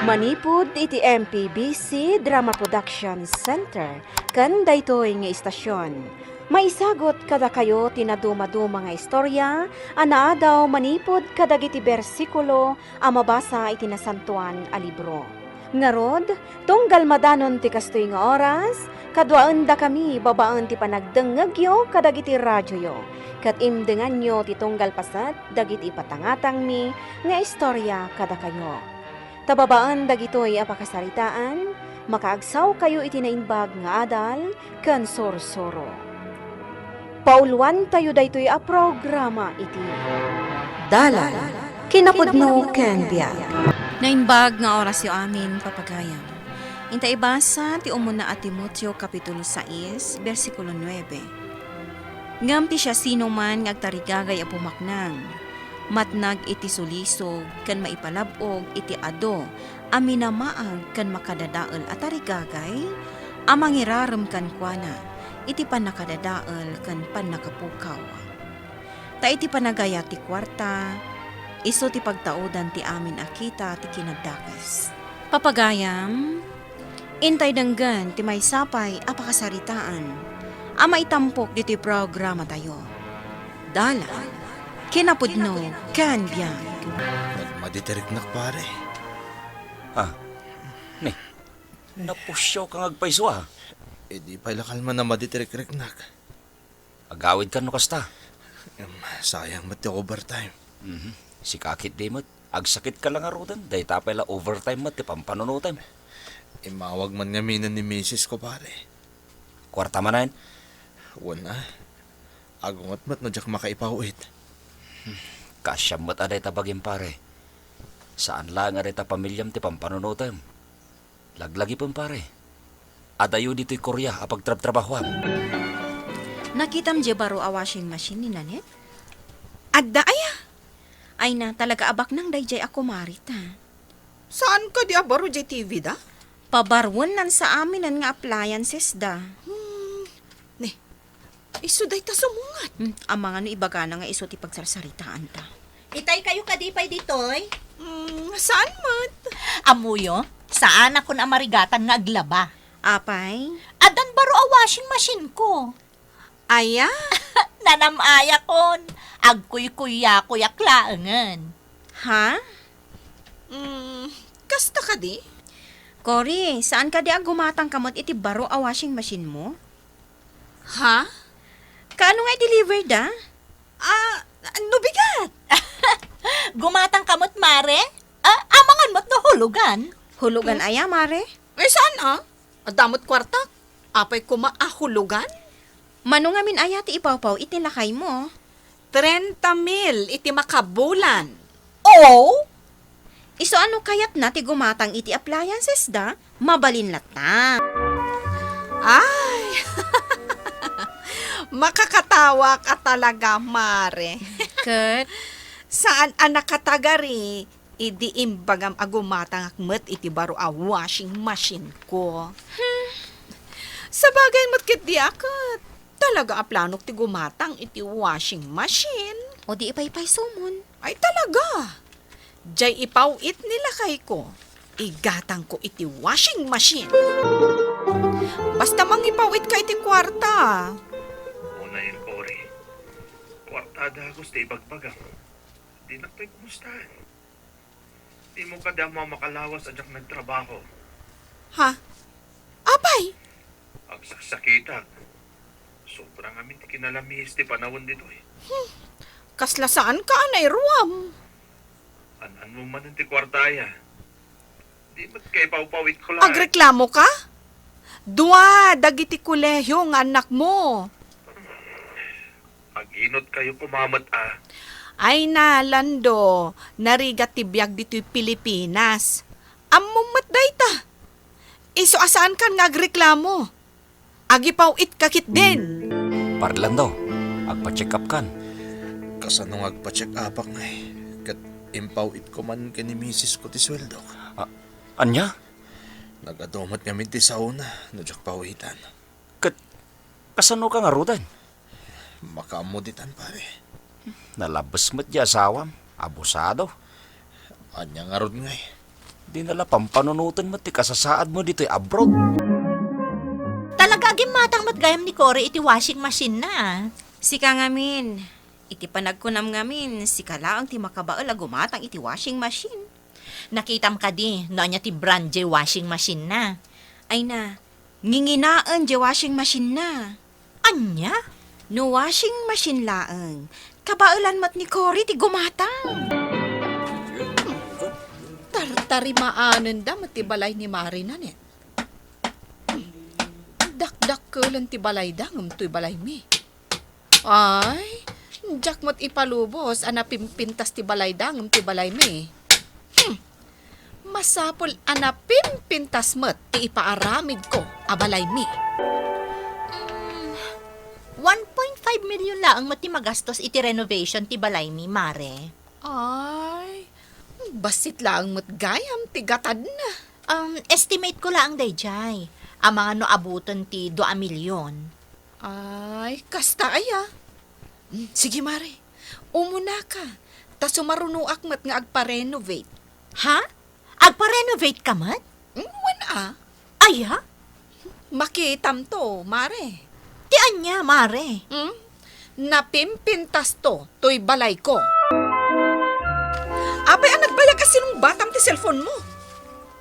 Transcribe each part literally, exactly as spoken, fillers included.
Manipud iti M P B C Drama Production Center ken daytoy nga istasyon, maisagut kadakayo ti nadumaduma nga istorya a naadaw manipud kadagiti bersikulo a mabasa iti Nasantoan a Libro. Ngarud, tunggal madanon ti kastoy nga oras, kaduaendakami babaen ti panagdengngegyo kadagiti radioyo, ket imdenganyo ti tunggal paset dagiti ipatangatangmi nga istorya kadakayo. Ta babaen dagitoy a pakasaritaan, makaagsawkayo iti naimbag nga adal ken sursuro. Pauluantayo daytoy a programa iti Dalan, Kinapudno ken Biag. Naimbag nga orasyo amin, papagayam. Inta ibasa ti umuna a Timoteo, Kapitulo sais, bersikulo nuebe. Ngem ti siasinoman nga agtarigagay a pumaknang, matnag iti sulisog ken maipalab-og iti adu a minamaag ken makadadael a tarigagay a mangirarem kenkuana iti pannakadadael ken pannakapukaw. Ta iti panagayat ti kuarta, isu ti pagtaudan ti amin a kita ti kinadakes. Papagayam, intay denggen ti maysa pay a pakasaritaan a maitampok ditoy programatayo. Dalan, Kinapudno ken Biag. Nagmadi ti riknak, pare. Ah, ni, napusiaw ka nga agpayso, ah. Idi pay la kalman a madi ti rikriknak. Agawidkan no kasta. Em, sayang met ti overtime. Mhm. Sika ketdi met. Agsakit ka la ngaruden, dayta pay la overtime met ti pampanunotem. Immawag man ngamin ni misis ko, pare. Kuarta manen? Wen a. Agunget met no diak makaipaw-it. Kaasiam met a dayta bagim, pare. Saan laeng a dayta pamiliam ti pampanunotem. Laglagipen, pare. Adayo ditoy Korea a pagtrabtrabahoam. Nakitam diay baro a washing machine ni Nanette? Adda aya? Ay na, talaga a baknang daydiay a kumarita. Saan kadi a baro diay T V da? Pabaruennan sa aminen nga appliances da. Hmm. Ni, isu dayta sumungat. Hmm, amangan no ibagana nga isu ti pagsarsaritaanta. Itay kayo kadi pay ditoy? Hmm, saan met? Ammoyo, saanakon a marigatan nga aglaba. Apay? Addan baro a washing machine ko. Aya? Nanam-ayakon. Agkuykuyakuyak laengen. Ha? Mm, kasta kadi? Cory, saan kadi a gumatang ka met iti baro a washing machine mo? Ha? Kaano nga i-deliver da? Ah, no bigat? Gumatang ka met, mare? Ah, amangan met no hulugan. Hulugan aya, mare? Ay, saan a? Adda met kuartak. Apay koma a hulugan? Mano ngamin aya ti ipawpaw-it ti lakaymo? Trenta mil iti makabulan. Oh? Isu a no kayatna ti gumatang iti appliances da, mabalin latta. Ay! Makakatawak a talaga, mare. Ket? Saan a nakatagari, idi imbagam a gumatangak met iti baro a washing machine ko. Hmm. Sabagay met ketdi a ket talaga a planok ti gumatang iti washing machine. O di ipaypaysomon. Ay talaga. Diay ipaw-it ni lakayko, igatangko iti washing machine. Basta mangipaw-itka iti kuarta. Unay, Cory. Kuarta a dagus ti ibagbagam. Dinak pay kumustaen. Dimo kadi ammo a makalawas a diak nagtrabaho. Ha? Apay? Agsaksakitak. Sobra ngamin ti kinalamiis ti panawen ditoy. Hmm. Kasla saan ka a nairuam? An-anmo manen ti kuarta aya. Di met kay pawpawit ko laeng. Agreklamo ka? Dua dagiti kolehiyo nga annakmo. Aginot kayo koma met a. Ay na, Lando, narigat ti biag ditoy Pilipinas. Ammom met dayta. Isu a saankan nga agreklamo. Agipaw-itka ketdin. Pare Lando, agpa-check up kan. Kasano nga agpa-check upak ngay? Ket impaw-itko man ken ni misis ko ti sueldok. A-, ania? Nagadu met ngamin ti saona no diak pawitan. Ket kasano ka ngaruden? Makaammo ditan, pare. Nalabes met di asawam. Abusado. Ania ngarud ngay? Di na la pampanunoten met ti kasasaadmo ditoy abroad. Talaga, agimmatang met gayam ni Cory iti washing machine-na. Sika ngamin, iti panagkunam ngamin, sika laeng ti makabael a gumatang iti washing machine. Nakitam kadi no ania ti brand jay washing machine-na? Ay na, nginginaen jay washing machine-na. Ania? No washing machine laeng, kabaelan met ni Cory ti gumatang. Tartarimaanenda met ti balay ni Mari, nanen. Dakdakkelen ti balayda ngem toy balaymi. Ay, diak met ipalubos a napimpintas ti balayda ngem ti balaymi. Hmm. Masapul a napimpintas met ti ipaaramidko a balaymi. Mm, one point five million laeng met ti magastos iti renovation ti balaymi, Mare. Ay, bassit laeng met gayam ti gatadna. Um, estimate ko laeng daydiay. Amangan no abuten ti dua a milyon. Ay, kasta aya. Mm, sige, Mare. Umunaka, ta sumarunoak met nga agpa-renovate. Ha? Agpa-renovate ka met? Mm, wen a. Aya? Makitam to, Mare. Ti ania, Mare? Hmm? Napimpintas to toy balayko. Apay a nagbayag a sinungbatam ti cellphone mo?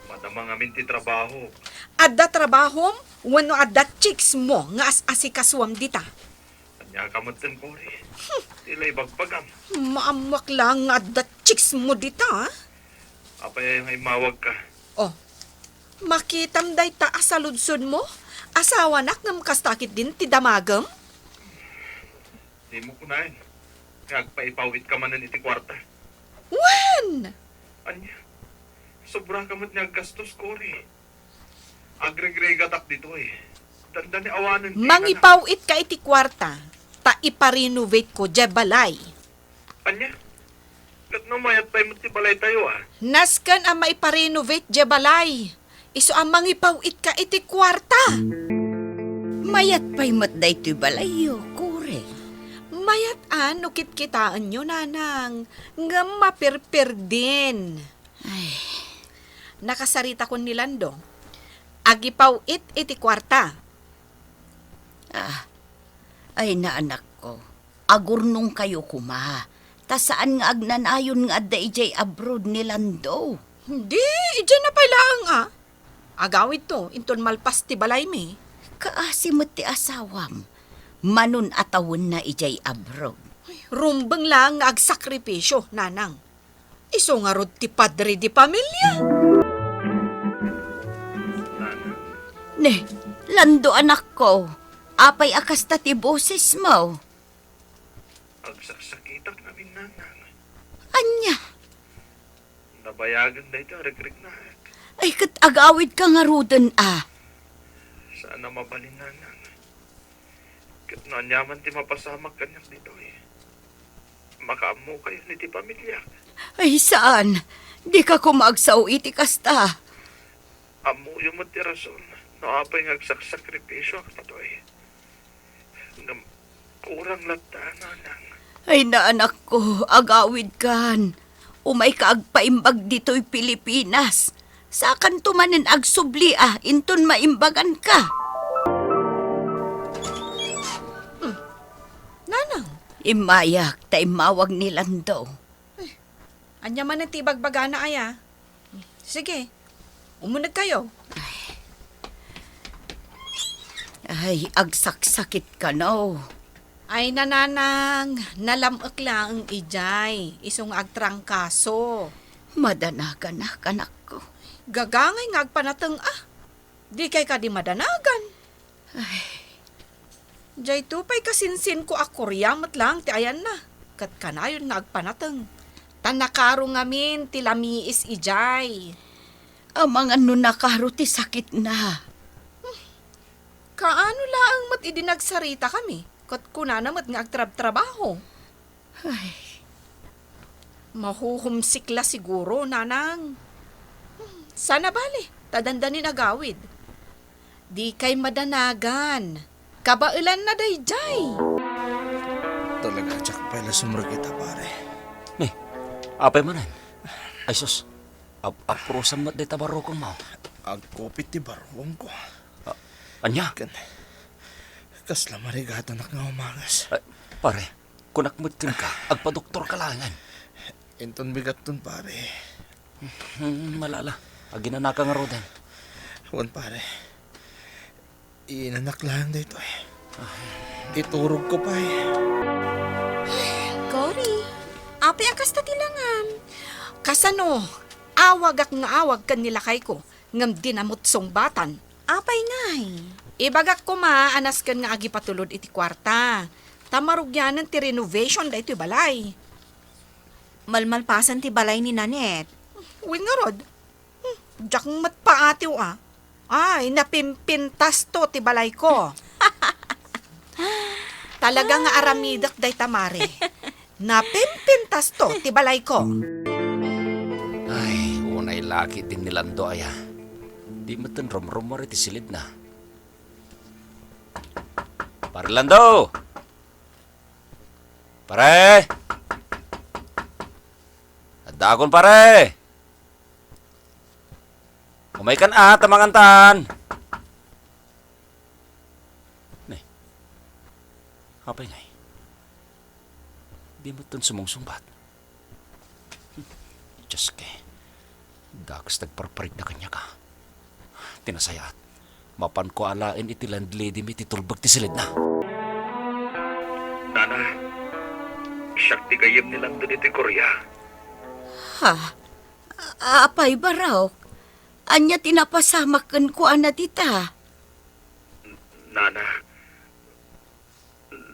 Madama ngamin ti trabaho. Adda trabahom wenno adda chicks mo nga as-asikasuam dita? Ania ka met, Cory? Hmm. Ti la ibagbagam. Maammoak laeng nga adda chicks mo dita, ah? Apay aya nga immawag ka? Oh, makitam dayta a saludsodmo? Asawanak ngem kasta ketdin ti damagem? Dimo kunaen nga agpaipaw-it ka manen iti kuarta. Wen! Ania? Sobra ka met nga aggastos, Cory. Agregregatak ditoy. Dandani awanen ti Mangipaw-it ka iti kuarta, ta ipa-renovate ko diay balay. Ania? Ket no mayat pay met ti balaytayo, a? Nasken a maipa-renovate diay balay. Isu a mangipaw-it ka iti kuarta. Mayat pay met daytoy balayyo, Cory. Mayat a no kitkitaenyo, Nanang, ngem mapirpirdin. Ay, nakasaritakon ni Lando. Agipaw-it iti kuarta. Ah, ay, naanakko, agurnongkayo koma, ta saan nga agnanayon nga adda idiay abroad ni Lando. Di, idiay na pay laeng, a. Agawidto, inton malpas ti balaymi. Kaasi met ti asawam, manon a tawenna idiay abroad. Ay, rumbeng laeng nga agsakripisio, Nanang. Isu ngarud ti padre di pamilya. Ne, Lando, anakko, apay a kasta ti bosesmo? Agsaksakitak ngamin, Nanang. Ania? Nabayagen dayta a rikriknak. Ay, ket agawidka ngaruden, a. Saan a mabalin, Nanang. Ket no aniaman ti mapasamak kaniak ditoy, makaammokayon iti pamiliak. Ay, saan. Dika koma agsao iti kasta. Ammoyo met ti rason no apay nga agsaksakripisioak ditoy. Ngem kurang latta, Nanang. Ay, naanakko, agawidkan. Umayka agpaimbag ditoy Pilipinas. Sakanto manen agsubli a inton maimbaganka. Hmm. Nanang? Immayak ta immawag ni Lando. Ay, ania manen ti ibagbagana, aya? Sige, umunegkayo. Ay, agsaksakit kano. Ay, Nanang, nalam-ek laeng idiay, isu nga agtrangkaso. Madanaganak, anakko. Gagangay nga agpanateng, a. Dikay kadi madanagan. Ay. Daytoy pay kasinsinko a kuria met laeng ti ayanna, ket kanayon nga agpanateng. Ta nakaro ngamin ti lamiis idiay. Amangan no nakaro ti sakitna. Kaano laeng met idi nagsaritakami, ket kunana met nga agtrabtrabaho. Ay. Mahuhumsik la siguro, Nanang. Saan a bale, ta dandanin agawid. Dikay madanagan. Kabaelanna daydiay. Talaga, diak pay la sumrekit a, pare. Ne, apay manen? Ay, sus. Ap-, aprusam met dayta barrukongmo. Agkupit ti barrukongko. Ah, ania? Ken, kasla marigatanak nga umanges. Ay, pare, kunak met kenka, agpadoktorka laengen. Inton bigatton, pare. Hmm, malala. Aginanaka ngaruden. Wen, pare. Inanak laeng daytoy. Iturogko pay. Cory, apay a kasta ti langam? Kasano? Awagak nga awag ken ni lakayko, ngem di met sungbatan. Apay ngay? Ibagak koma a nasken nga agipatulod iti kuarta, ta marugianen ti renovation daytoy balay. Malmalpasen ti balay ni Nanette. Wen ngarud, Hmm, diak met paatiw a. Ay, napimpintasto ti balayko. Talaga nga aramidek dayta, mare. Napimpintasto ti balayko. Ay, unay laki din ni Lando aya. Di metten rumrumor iti silidna. Pare Lando! Pare! Addaakon, pare! Umaykan a, ta mangantan. Ne, apay ngay? Di met sumungsungbat. Diyos ke, dagus ti agparparigna kaniak a. Ti nasayaat, mapanko alaen iti landlady mi ti tulbek ti silidna. Nana, siak ti gayyem ni Lando ditoy Korea. Ha? Apay, Barok? Ania ti napasamak kenkuana dita? Nana,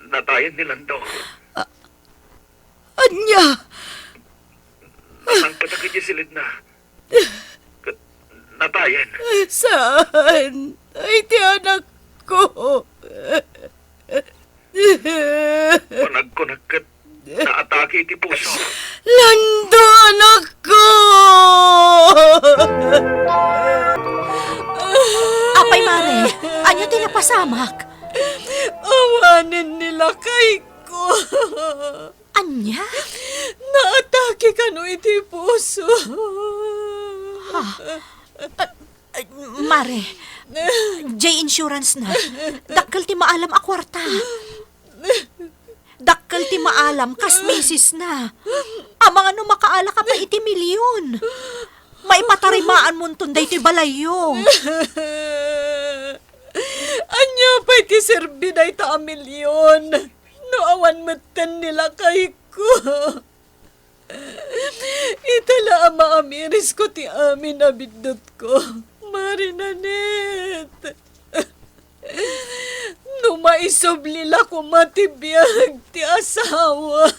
natayen ni Lando. A-, ania? Nasangpetak idiay silidna. Ket natayen. Saan? Ay, ti anakko. Panagkunak ket naatake iti puso. Lando, anakko! Apay, Mare, ania ti napasamak? Awanen ni lakayko. Ania? Naatake kano iti puso. Ha? Ah, ah, Mare, diay insurance na. Dakkel ti maalam a kuarta. Dakkel ti maalam kas misis na. Amangan no makaalaka pay iti milyon. Maipatarimaanmonton daytoy balayyo. Ania pay ti serbi dayta a milyon no awan metten ni lakayko? Ita la a maamirisko ti amin a biddutko, Mare Nanette. No maisubli la koma ti biag ti asawak.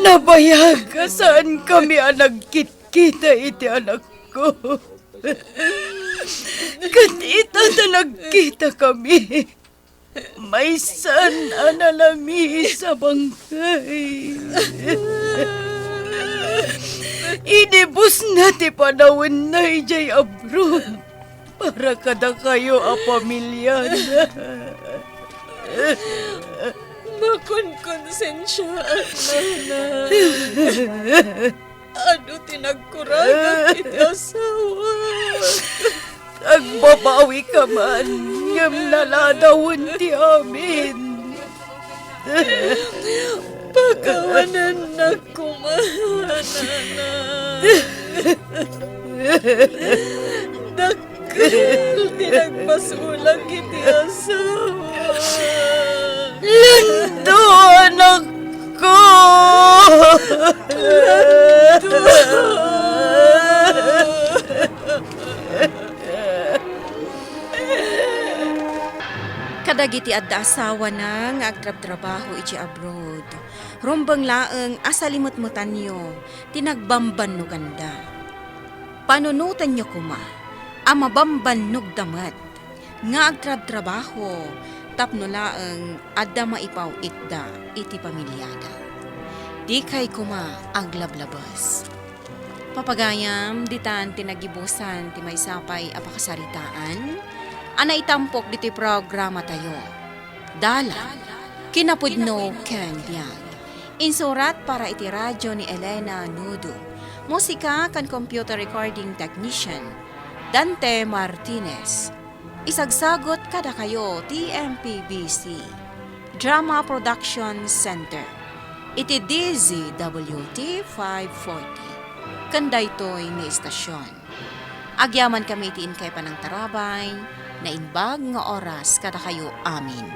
Nabayag a saankami a nagkitkita iti anakko. Ket ita ta nagkitakami, maysan a nalamiis a bangkay. Inibusna ti panawenna idiay abroad para kadakayo a pamiliana. Makonkonsensiaak, Nana. Adu ti nagkurangak iti asawak. Agbabawika man, ngem naladawen ti amin. Pakawanennak koma, Nana. Dak- Kel ti nagbasolak iti asawa. Lando, anakko! Lando! Kadagiti adda asawana nga agtrabtrabaho iti abroad, rumbeng laeng a salimetmetanyo ti nagbambannoganda. Panunotenyo koma a mabambannogda met nga agtrabtrabaho tapno laeng adda maipaw-itda iti pamiliada. Dikay koma aglablabes. Papagayam, ditan ti nagibusan ti maysa pay a pakasaritaan a naitampok ditoy programatayo. Dalan, kinapudno ken biag. Insurat para iti radyo ni Elena Nudo. Musika ken computer recording technician, Dante Martinez. Isagsagut kadakayo ti M P B C Drama Production Center iti D Z W T five forty. Ken daytoy nga istasyon. Agyaman kami iti inkay panangtarabay, naimbag nga oras kadakayo amin.